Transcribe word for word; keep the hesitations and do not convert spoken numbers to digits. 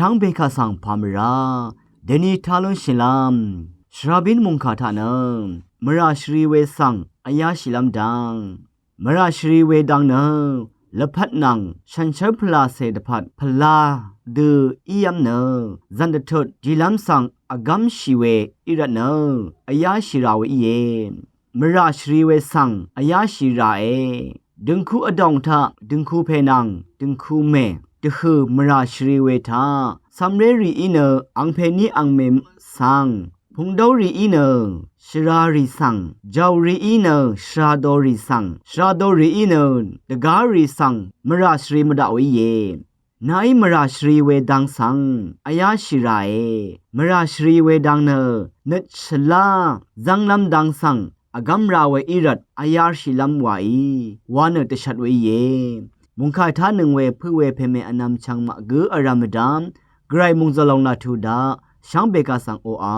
Shvngbe kaq svng pà mvrá deni tá lúnshìlv́m shvrabín mòngkà taq nø mvrà shvri we svng vyáshìlv́m dang, mvrà shvri we dang nø lvpat nvng shànshér pvlacè dvpvt pvla dø ív́m nø zv̀n dvtut dìlv́m svng vgv́mshì we í rvt nø vyáshì rà we íe. Mvrà shvri we svng vyáshì ràe. Døngku vdòng taq døngku pè nvng døngku mè dvhø̀ mvrà shvri we taq cv̄mré rìí nø angpèní angmè svng, pungdóu rìí nø shvrarì svng, jàù rìí nø shvradorì svng, shvradorìí nø dvgárì svng mvrà shvri mvdaq we íe. Nàí mvrà shvri we dang svng vyáshì ràe. Mvrà shvri we dang nø nøt shvlá zv́nglv́m dang svng vgv́m ra we í rvt vyáshìlv́m wàí wa nø dvshvt we íe. Mòngkà tánøng we pø̄ we pèmè vnvm chvng maq gǿ vrv̄m mvdv́m gvray mòngzø̀lòng laq tuq daq shvngbe kaq svng oqà